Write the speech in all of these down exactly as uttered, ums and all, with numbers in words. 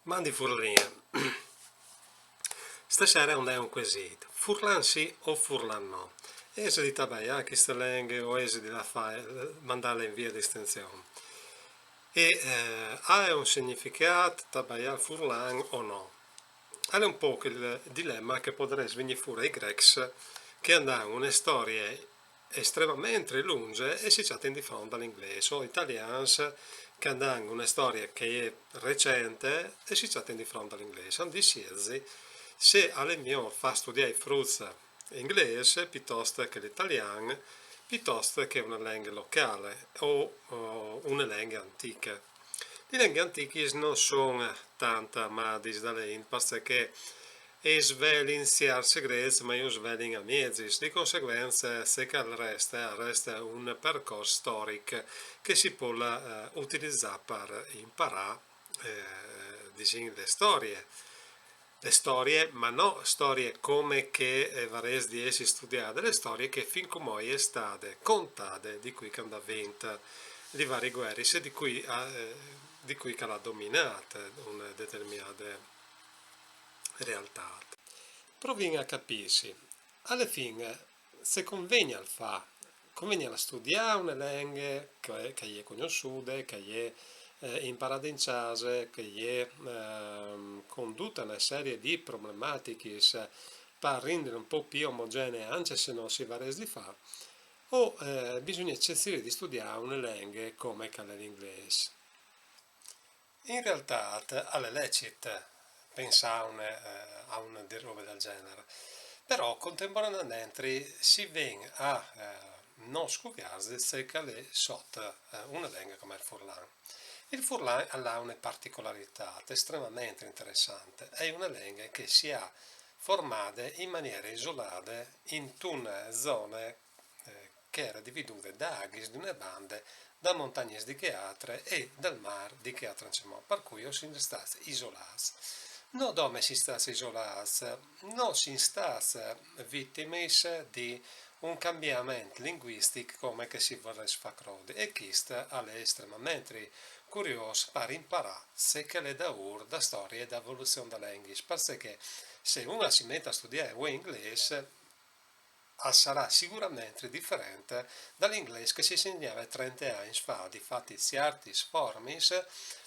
Mandi furlin. Stasera un è un quesito. Furlan sì o furlan no? Ese di tabaià chiste lenghe o ese di la fa, mandale in via di estinzion? E eh, ha un significat tabaià furlan o no? Al è un poc il dilema che podarès vignì fûr ai grecs, che a 'nd àn une storie estremamente lunge e si ciatin di front a l'inglês, o italians che a 'nd àn une storie che e je recente e si ciatin di front a l'inglês. A 'nd è siezi se al è miôr fâ studiâ i fruts inglês pitost che l'italian, pitost che une lenghe locale o, o une lenghe antiche. Lis lenghis antichis no son tant amadis da la int, parcè che e svelin cierts segrets, ma ju svelin a miezis. Di conseguence, ce che al reste, al reste un percors storic che si pol, eh, utilizâ par imparâ, eh, disìn, le storie. Le storie, ma no storie come che, eh, varès di jessi studiade, le storie che fin cumò e je stade contade di cui che a 'nd à vint li varie gueris e di cui, eh, di cui che al à dominât une determinade realtât. Provìn a capîsi. A le fin, ce convegnial fâ? Convegnial studiâ une lenghe che, che e je cognossude, che e je, eh, imparade in cjase, che e je, ehm, condute une serie di problematichis par rindile un pôc plui omogenee, ancje se no si varès di fâ, o, eh, bisugne cirî di studiâ une lenghe come che al è l'inglês? In realtât al è lecit pensâ a une, eh, a une di robe dal gjenar, però contemporaneamentri si ven a, eh, no scuviarzi ce che al è sot, eh, une lenghe come il furlan. Il furlan al à une particolaritât estremamente interessante, e je une lenghe che si à formade in maniere isolade intune zone, eh, che e jere dividude da aghis di une bande, da montagnis di chê altre e dal mâr di chê altre ancjemò, par cui o sin stâts isolâts. No dome si è stâts isolâts, no sin stâts vitimis di un cambiament linguistic come che si vorès fâ crodi, e chist al è estremamentri curiôs par imparâ ce che al è daûr da storie e da evoluzion da lenghis, parcè che se un si met a studiâ vuê inglês, al sarà siguramentri diferent dal inglês che si insegnave trente agns fa. Difati ciertis formis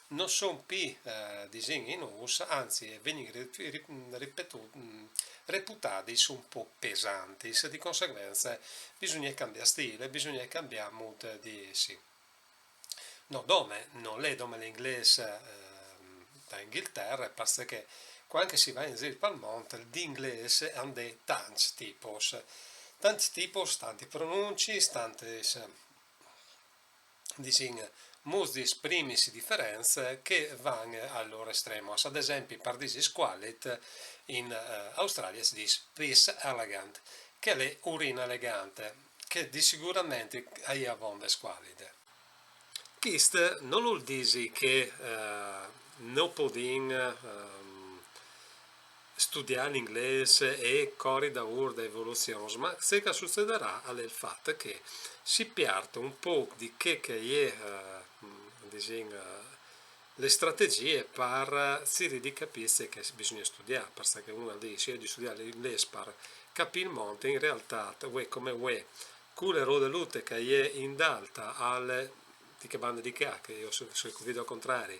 no son plui, eh, disìn, in ûs, anzit, a vegnin ri-, ri-, ripetû-, mm, reputadis un pôc pesantis. Di conseguence, bisugne cambiâ stîl, bisugne cambiâ mût di jessi. No dome, nol è dome l'inglês, ehm, da Inghiltere, parcè che cuant che si va in zîr pal mont, di inglês a 'nd è tancj tipos. Tancj tipos, tantis pronunciis, tantis, disìn, mûts di esprimis diferents che a van a lôr estremos. Ad esempi, par dî squalid, in, eh, Australie si dîs piss elegant, che al è urine elegante, che di siguramentri e je avonde squalide. Chist nol vûl dî che, eh, no podìn, ehm, studiâ l'inglês e cori daûr da evoluzions, ma ce che al sucedarà al è il fat che si piert un pôc di chê che e je, eh, disìn, eh, lis strategjis par cirî di capî ce che bisugne studiâ, parcè che un al dîs: jo o ai di studiâ l'inglês par capî il mont, in realtât, vuê come vuê, cu le rodelute che e je in alt, al, di chê bande di ca, che jo o soi, o soi cul video al contrari,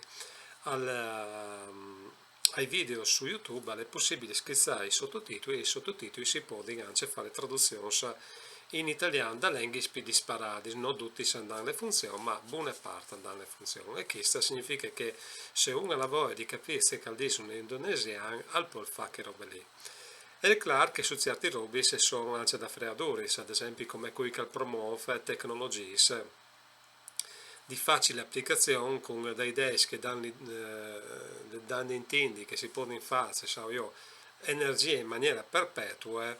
al, ehm, ai video su YouTube, al è pussibil schiçâ i sototitui, e i sototitui si podin ancje fâ lis traduzions in italian da lenghis plui disparadis, no dutis a 'nd àn la funzion, ma bune part a 'nd àn la funzion. E chist al significhe che se un al à voie di capî ce che al dîs un indonesian, al pol fâ chê robe li. E al è clâr che su ciertis robis a son ancje da freaduris, ad esempi come cui che al promôf tecnologjiis di facile aplicazion, cun dai ideis che a dan, eh, a dan a intindi che si podin fâ, ce sai jo, energjie in maniere perpetue,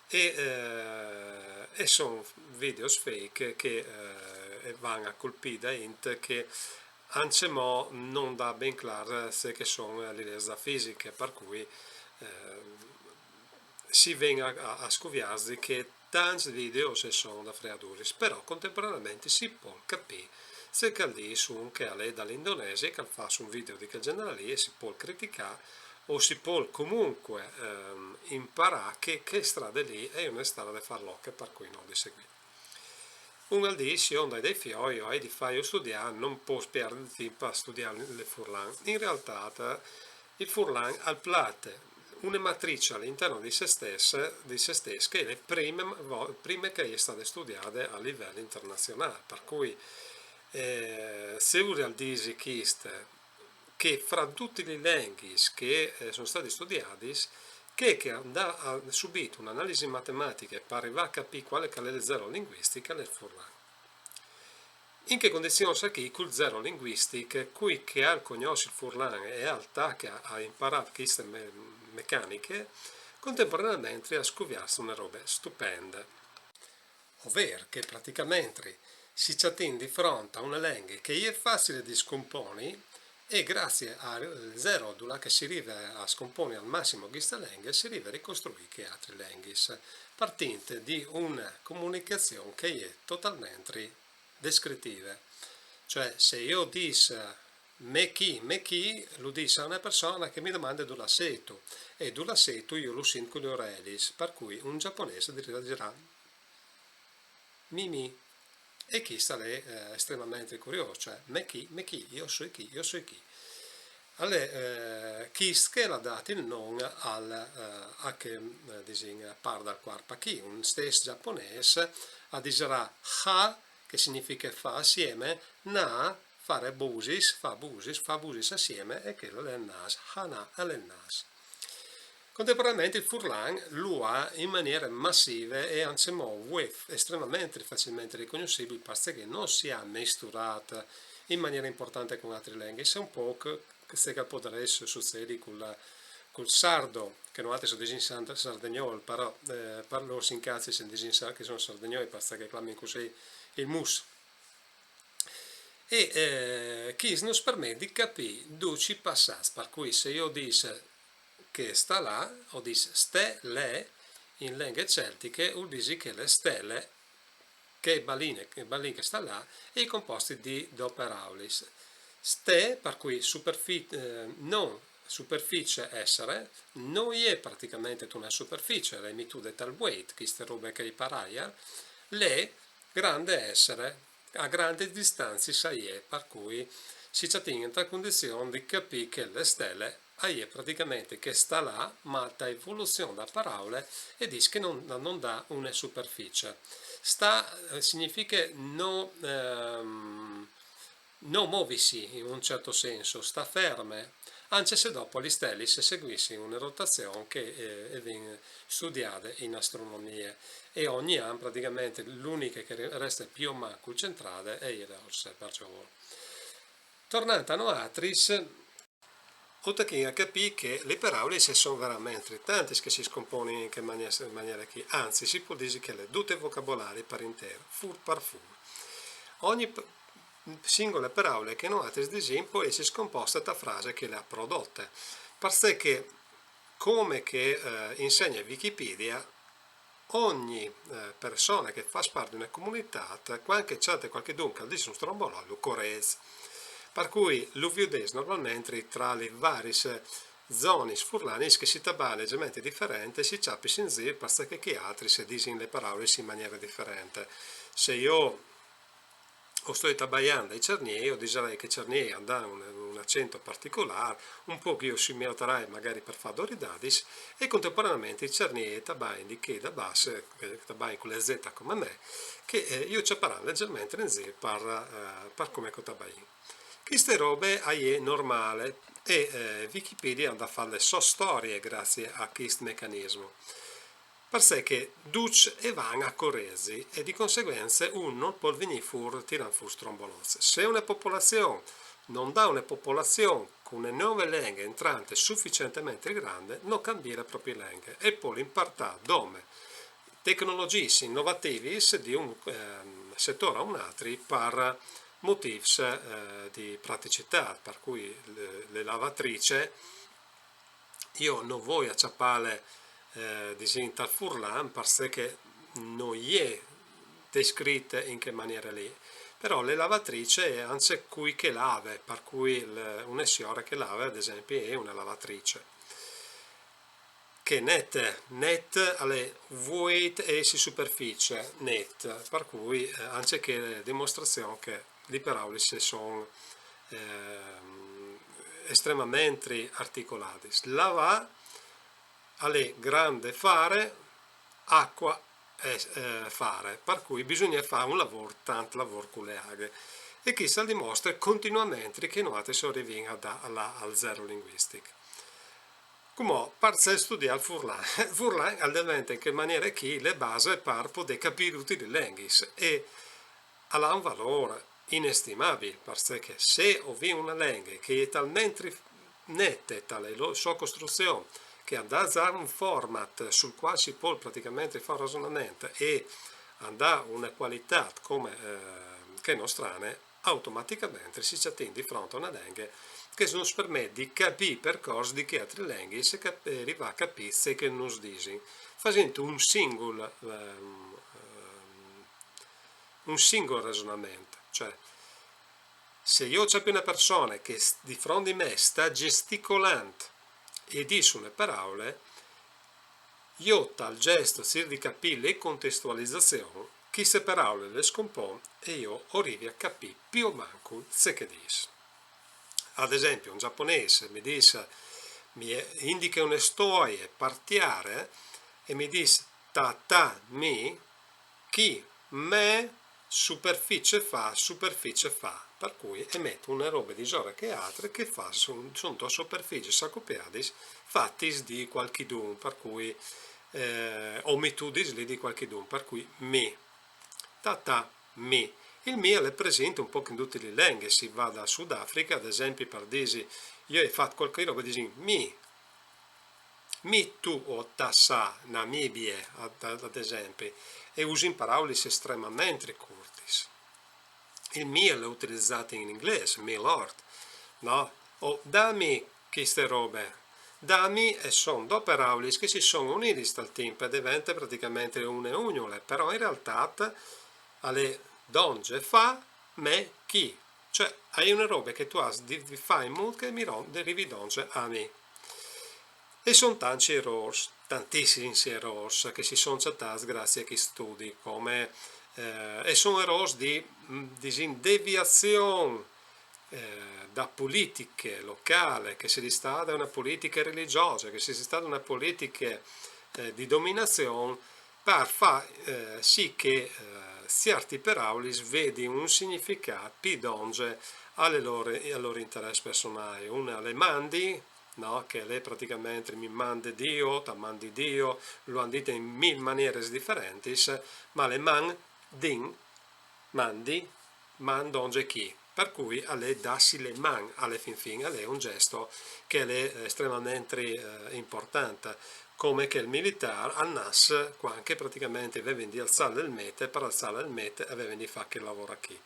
e, eh, e son videos fake che, eh, a van a colpî da int che ancjemò no 'nd à ben clâr ce che a son lis leçs da fisiche, par cui, eh, si ven a, a, a scuviarzi che tancj videos a son da freaduris, però contemporaneamentri si pol capî Ce che al dîs un che al è da l'Indonesie, che al fâs un video di chel gjenar lì e si pol criticâ o si pol comunque, ehm, imparâ che chê strade lì e je une strade farlocje, par cui no di seguî. Un al dîs: «Jo o ai dai fioi, jo o ai di fâju studiâ, no pues pierdi timp a studiâ il furlan.» In realtât, il furlan al plate une matrice al interni di se stes, di se stes, che e je prime vo-, prime che e je stade studiade a livel internazionâl. Par cui, eh, se un al dîs chest, che fra dutis lis lenghis che, eh, a son stadis studiadis, chê che e à subît une analisi matematiche par rivâ a capî cuâl che al è il zero linguistic al è il furlan. In chês condizions achì, cul zero linguistic, cui che al cognòs il furlan e al tache a imparâ chestis me-, mecanichis, contemporaneamentri al scuvierç une robe stupende. Ovêr che pratichementri si cjatìn di front a une lenghe che e je facile di scomponi, e graciis al zero, dulà che si rive a scomponi al massim cheste lenghe, si rive a ricostruî chês altris lenghis, partint di une comunicazion che e je totalmentri descritive. Cioè, se jo o dîs: «Me chi, me chi», lu dîs a une persone che mi domande dulà sêstu, e dulà sêstu jo lu sint cu lis orelis, par cui un gjaponês al dirà: «Mi, mi.» E chest al è, eh, estremamentri curiôs, cioè: «Me chi, me chi, jo o soi chi, jo o soi chi.» Al è, eh, chest che al à dât il non al, eh, a chê, eh, disìn, part dal cuarp achì. Un stes gjaponês al disarà ha, che al significhe fâ assieme, na, fâ busis, fâ busis, fâ busis assieme, e chel al è il nâs, hana al è il nâs. Contemporaneamentri il furlan lu à in maniere massive e ancjemò vuê estremamentri facilmentri ricognossibil, parcè che no si à misturât in maniere impuartante cun altris lenghis. Al è un pôc ce che al podarès sucedi cul, cul sardo, che noaltris o disìn san-, sardegnol, però, eh, par lôrs in Cazis a disin sa-, che a son sardegnoi, parcè che a clamin cussì il mus. E, eh, chest nus permet di capî ducj i passâts, par cui se jo o dîs che e sta là, o dîs ste le, in lenghe celtiche, al vûl dî che le stele, che e balin, che e balin che e sta là, e je composte di dôs peraulis. Ste, par cui superfi-, eh, non superficie, essere, no je pratichementri une superficie, al è mitude tal vueit, cheste robe che e je par aiar, le, grande, essere, a grandis distantziis a je, par cui si cjatìn inte condizion di capî che le stele a je pratichementri che e sta là, ma ta evoluzion da paraule e dîs che no, no, no dà une superficie. Sta, eh, significhe no, ehm, no movisi in un cert sens, sta ferme, ancje se dopo lis stelis a seguissin une rotazion che, eh, e ven studiade in astronomie, e ogni an pratichementri la uniche che re-, reste plui o mancul centrade e je la Orse Bargiol. Tornant a noaltris, o tachìn a capî che lis peraulis a son verementri tantis che si scomponin in chê manie-, maniere chi, anzit, si pues dî che al è dut il vocabolari par intîr, fûr par fûr. Ogni p-, singole peraule che noaltris disìn pues jessi scomposte ta frase che le à prodote, parcè che, come che, eh, insegne Wikipedia, ogni, eh, persone che e fâs part di une comunitât, cuant che e cjate cualchidun che al dîs un strombolot, lu corês. Par cui lu viodês normalmentri tra lis variis, eh, zonis furlanis che si tabaie lezerementri diferent, si cjapin in zîr, parcè che chei altris a disin lis peraulis in maniere diferente. Se jo o stoi tabaiant dai Cjargnei, o disarei che i Cjargnei a àn un, un acent particolâr, un pôc jo si mi alterarai magari par fâ dôs ridadis, e contemporaneamentri i Cjargnei a tabain di chei da bas, eh, che a tabain cu la zeta come me, che, eh, ju cjaparan lezerementri in zîr par, eh, par come che o tabaìn. Cheste robe e je normâl e, eh, Wikipedia e à da fâ la sô storie graciis a chest mecanismo. Parcè che ducj a van a coresi e di conseguence un nol pol vignî fûr tirant fûr strombolots. Se une popolazion no à une popolazion cu une nove lenghe jentrante suficientementri grande, no cambie la proprie lenghe e pol impuartâ dome tecnologjiis inovativis di un, ehm, setôr a un altri par motîfs, eh, di praticitât, par cui le, le lavatrice jo no voi a cjapâle, eh, disìn, tal furlan, parcè che no je descrite in chê maniere li. Però le lavatrice e ancje cui che lave, par cui le, une siore che lave, ad esempi, e je une lavatrice. Che nete, net, al è vueit ès superficie, net, par cui, eh, ancje chê dimostrazion che lis peraulis a son, ehm, estremamentri articoladis. Lavâ al è grande fare, acqua e, eh, fare, par cui bisugne fâ un lavôr, tant lavôr cu le aghe. E chest al dimostre continuamentri che noaltris o rivìn a dâ, a lâ al zero linguistic. Cumò, parcè studiâ il furlan? Il furlan al devente in chê maniere chi le base par podê capî dutis lis lenghis e al à un valôr inestimabil, parcè che se o vin une lenghe che e je talmentri nete ta la sô costruzion, che e à za un format sul cuâl si pol praticamentri fâ un rasonament e e à une cualitât come, eh, chê nostrane, automaticamentri si cjatìn di front a une lenghe che nus permet di capî i percors di chês altris lenghis e cap-, e rivâ a capî ce che nus disin, fasint un singul, ehm, ehm, un singul rasonament. Cioè, se jo o cjapi une persone che s-, di front di me e sta gjesticolant e e dîs une peraule, jo tal gjest o cîr di capî la contestualizazion, cheste peraule le scompon e jo o rivi a capî plui o mancul ce che e dîs. Ad esempi, un gjaponês mi dîs, mi indiche une stoie par tiere e mi dîs: "Tatami, chi, me, superficie fa, superficie fa", par cui e met une robe disore chê altre che fa, a son, a son dôs superficis acopiadis, fatis di cualchidun, par cui, eh, o metudis li di cualchidun, par cui mi. Tatami. Il mi al è presint un pôc in dutis lis lenghis, si va dal Sudafriche, ad esempi, par dî, jo o ai fat cualchi robe, a disin mi. Mi tu o ta sa, Namibie, ad, ad esempi, e a usin peraulis estremamentri curtis. Il mi al è utilizât in inglês, my lord, no? O dami cheste robe. Dami e son dôs peraulis che si son unidis tal timp e devente praticamentri une ugnule, però in realtât al è dongje fa, me, chi. Cioè, e je une robe che tu âs di, di fâ in mût che mi ron-, e rivi dongje a mi. E a son tancj erôrs, tantissims erôrs che si son cjatâts graciis a chest studi, come, eh, e a son erôrs di, mm, disìn, deviazion, eh, da politiche locâl, che e sedi stade une politiche religjose, che e sedi stade une politiche, eh, di dominazion, par fâ, eh, sì che, eh, ciertis peraulis a vedin un significât plui dongje al lôr, al lôr interès personâl. Une al è mandi, no? Che al è praticamentri mi mande Dio, ta mandi Dio, lu àn dite in mil manieris diferentis, ma al è man, din, mandi, man dongje chi. Par cui al è dâsi la man, a la fin fin, al è un gjest che al è estremamentri, eh, impuartant, come che il militâr al nas cuant che praticamentri a vevin di alçâ l'elmet, e par alçâ l'elmet a vevin di fâ chel lavôr chi.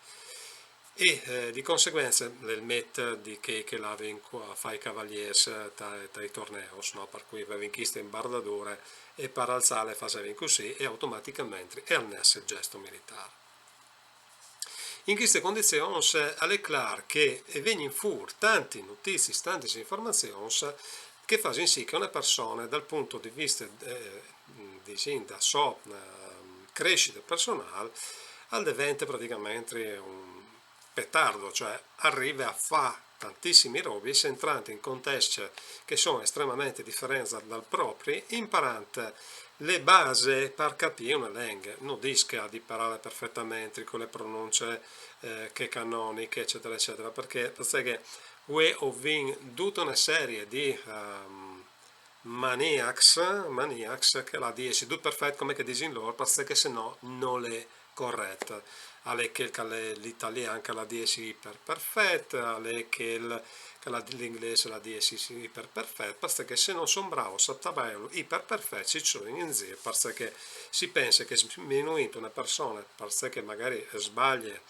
E, eh, di conseguence l'elmet di chei che, che a lavin a fâ i cavaliers, eh, ta, tai torneos, no? Par cui a vevin cheste imbardadure e par alçâle a fasevin cussì e automaticamentri al nas il gjest militâr. In chestis condizions, eh, al è clâr che a vegnin fûr tantis notiziis, tantis informazions che a fasin sì che une persone, dal pont di viste, eh, disìn, da sô, eh, crescite personâl, al devente praticamentri un petard, cioè al rive a fâ tantissimis robis, entrant in contescj che a son estremamentri diferents dal, dal propri, imparant la base par capî une lenghe. No dîs che e à di parâle perfetamentri cu la pronunce, eh, che e je canoniche, ecetare, ecetare, parcè, parcè che vuê o vin dute une serie di, ehm, maniacs, maniacs che al à di jessi dut perfet come che a disin lôr, parcè che se no nol è coret. Al è chel che al è l'italian che al à di jessi iperperfet, al è chel che al à di, l'inglês al à di jessi iperperfet, parcè che se no a son brâfs a tabaiâlu iperperfet, si cjolin in zîr, parcè che si pense che sminuint une persone, parcè che magari e sbalie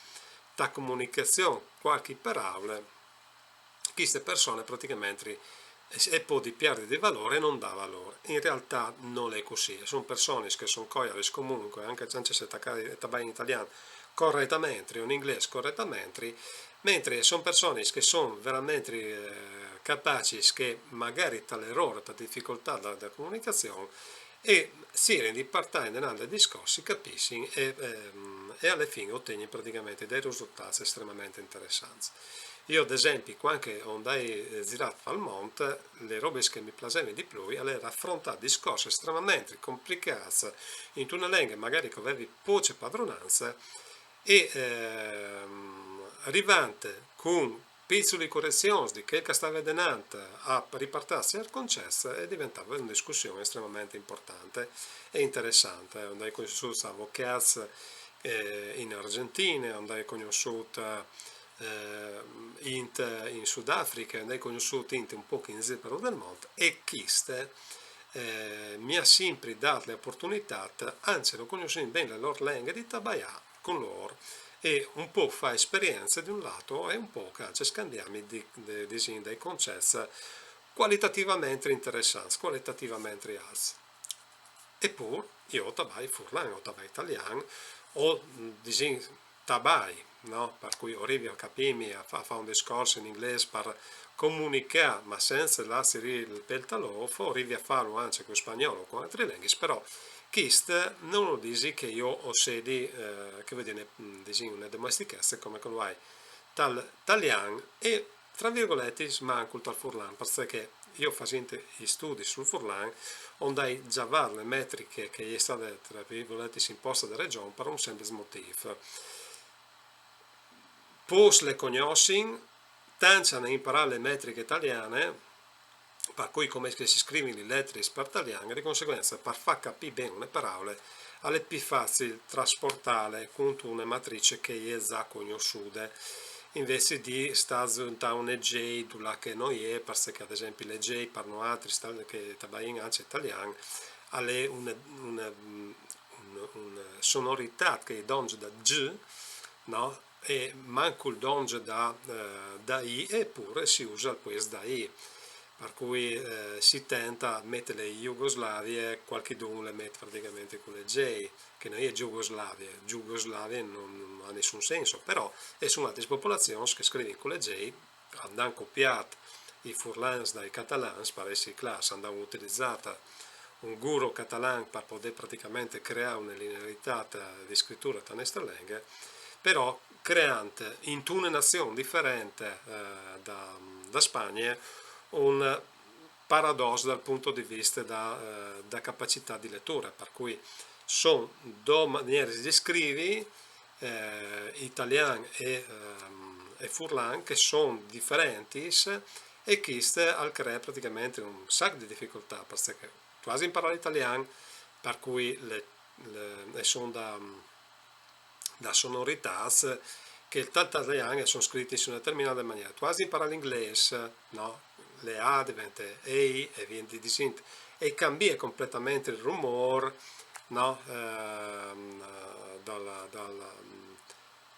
ta comunicazion cualchi peraule, cheste persone praticamentri e, e pol pierdi di valôr e no dâ valôr. In realtât nol è cussì. A son personis che a son coialis comuncue, ancje, ancje se e tabain in italian, corretamente, un inglês corretamente, mentre a son personis che a son verementri, eh, capacis che magari ta l'erôr, ta dificoltât da, da comunicazion, e si rindi par tâ indenant dai discors, si capissin e, ehm, e a la fin a otegnin praticamentri dai risultâts estremamente interessants. Jo, ad esempi, cuant che o 'nd ai, eh, zirât pal mont, lis robis che mi plasevin di plui al jere afrontâ discors estremamente complicâts intune lenghe magari che o vevi pocje padronance e, ehm, rivant cun piçulis corezions di chel che o stave denant a ripartî dal concet, e deventave une discussion estremamente impuartante e interessante. O 'nd ai cognossût avocâts, eh, in Argjentine, o 'nd ai cognossût, eh, int in Sudafriche, o 'nd ai cognossût int un pôc in zîr par dal mont, e chest, eh, mi à simpri dât la oportunitât, ancje no cognossint ben la lôr lenghe, di tabaiâ cun lôr e un pôc fâ esperience di un lât e un pôc ancje scambiâmi di, di, disìn, dai concets cualitativamente interessants, cualitativamente alts. E pûr, jo o tabai furlan, o tabai talian, o, disìn, tabai, no? Par cui o rivi a capîmi, a fâ, a fâ un discors in inglês par comunicâ, ma cence lâsi il pêl tal ôf, o rivi a fâlu ancje cul spagnol o cun altris lenghis, però chest nol disi che jo o sedi, eh, che vûl dî, une, disìn, une domestichece come che lu ai tal talian e, tra virgoletis, mancul tal furlan, parcè che jo, fasint i studis sul furlan, o 'nd ai zavât la metriche che e je stade, tra virgoletis, imposte da Regjon par un sempliç motîf. Pôcs le cognossin, tancj a àn imparât la metriche taliane, par cui come che si scrivin lis letris par talian, di conseguence, par fâ capî ben une peraule, al è plui facil trasportâle cuntune matrice che e je za cognossude, invezit di stâ a zuntâ une J dulà che no je, parcè che, ad esempi, la J par noaltris, tal che tabaìn ancje talian, al è une, une, une, une sonoritât che e je dongje da G, no? E mancul dongje da, eh, da I, epûr si use al puest da I. Par cui, eh, si tente a meti la Jugoslavie, cualchidun le met praticamentri cu la J, che no je Jugoslavie, Jugoslavie no, no à nissun sens, però a son altris popolazions che a scrivin cu la J, a àn copiât i furlans dai catalans, par jessi clars, a àn utilizât un guru catalan par podê praticamentri creâ une linearitât di scriture te nestre lenghe, però creant intune nazion diferente, eh, da, da Spagne un paradoss dal pont di viste da, eh, da capacitât di leture, par cui a son dôs manieris di scrivi, eh, talian e, ehm, e furlan, che a son diferentis, e chest al cree praticamentri un sac di dificoltât, parcè che tu âs imparât il talian, par cui le, le, a son da, da sonoritâts che tal talian a son scritis in une determinade maniere. Tu âs imparât l'inglês, no? La A e devente E I e vie di, disint, e e cambie completamentri il rumôr, no? Ehm, dal, dal,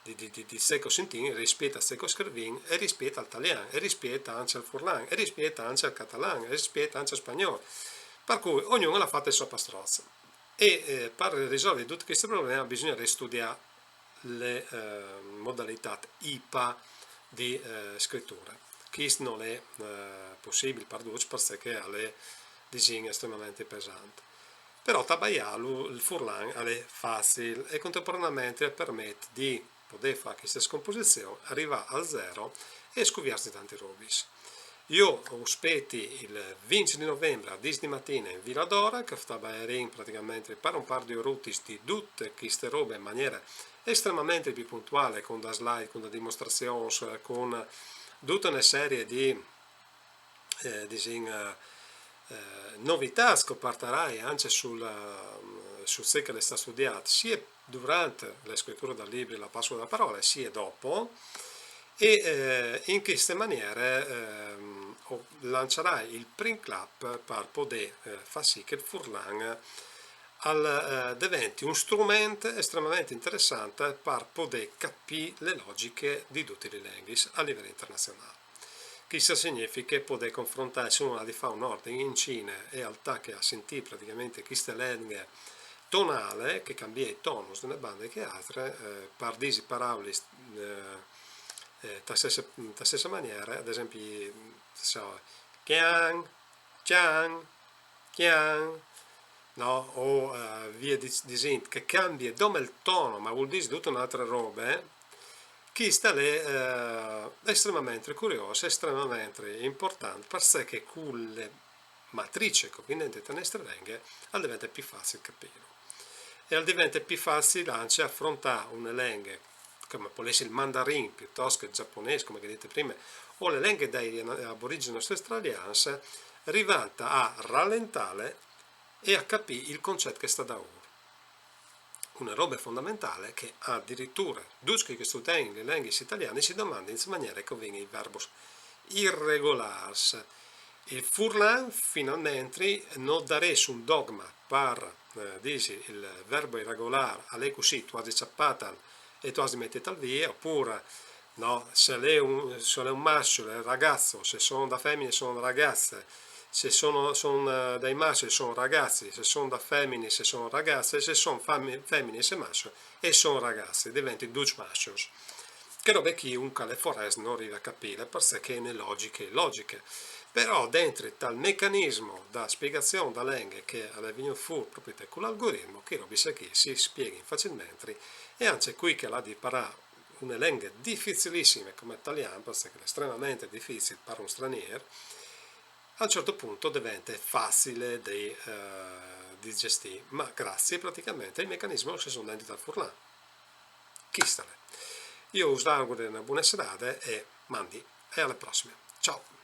di, di, di, di ce che o sintìn, rispiet a ce che o scrivìn, e rispiet al talian, e rispiet ancje al furlan, e rispiet ancje al catalan, e rispiet ancje al spagnôl. Par cui ognun al à fat il so pastroç. E, eh, par risolvi dut chest probleme bisugne ristudiâ la, eh, modalitât I P A di, eh, scriture. Chest nol è, eh, pussibil par ducj, parcè che al è, disìn, estremamentri pesant. Però tabaiâlu, il furlan, al è facil e contemporaneamentri al permet di podê fâ chestis composizions, rivâ al zero e scuvierzi tantis robis. Jo us spieti il vincj di Novembre a dîs di matine in Vila Dora, che o tabajarìn praticamentri par un pâr di orutis di dute cheste robe in maniere estremamentri plui puntuale, cun des slides, cun des dimostrazions, cun dute une serie di, eh, disìn, eh, eh, novitâts che o puartarai ancje sul, eh, su ce che al è stât studiât, sie durant la scriture dal libri La Pascue de peraule, sie dopo. E, eh, in cheste maniere, ehm, o lançarai il prin clap par podê, eh, fâ sì che il furlan al, eh, deventi un strument estremamentri interessant par podê capî la logjiche di dutis lis lenghis a livel internazionâl. Chest al significhe podê confrontâ, se un al à di fâ un ordin in Cine e al tache a sintî praticamentri cheste lenghe tonale, che cambie i tonos de une bande che altre, eh, par disi paraulis, eh, eh, ta stesse, ta stesse maniere, ad esempio, so, chian, chian, chian, no? O, eh, vie dis-, disint che cambie dome il tono, ma vuol dire tutta un'altra roba, eh? Chista l'è, eh, estremamente curiosa, estremamente importante, perché che con le matrice che vien dentro le nostre lenghe, al diventa più facile capirlo. E al diventa più facile anche affrontare une lenghe, come può essere il mandarin, piuttosto che il giapponese, come che dite prima, o le lenghe dei aborigeni australiani, rivanta a rallentare e a capire il concetto che sta davanti. Una roba fondamentale che addirittura ducj che studien le lenghe italiane si domandin in che maniera che vegnin i verbos irregolars. Il furlan finalmente non darès un dogma par, eh, disi, il verbo irregolare, al è così, tu has di ciappatal e tu has di mettetal via, oppure, no, se l'è un, se l'è un mascio, l'è ragazzo, se sono da femmine sono ragazze, se sono, sono, eh, dai masci sono ragazzi, se sono da femmine se sono ragazze, se sono fam-, femmine se mascio e sono ragazzi, diventi ducj mascios. Che robe che un che l'è forest non riva a capire, perché che ne logiche e logiche. Però dentro tal meccanismo da spiegazione da lenghe che al è vegnù fur proprio da quell'algoritmo, che robe sa che si spieghin facilmente, e anche qui che l'ha di imparare une lenghe difficilissime come l'italian, perché che l'è estremamente difficile per un straniero, a un certo punto diventa facile di, eh, di gestire, ma grazie praticamente al meccanismo che sono dentro dal furlan. Chista l'è. Io us auguro una buona serata e mandi, e alle prossime. Ciao!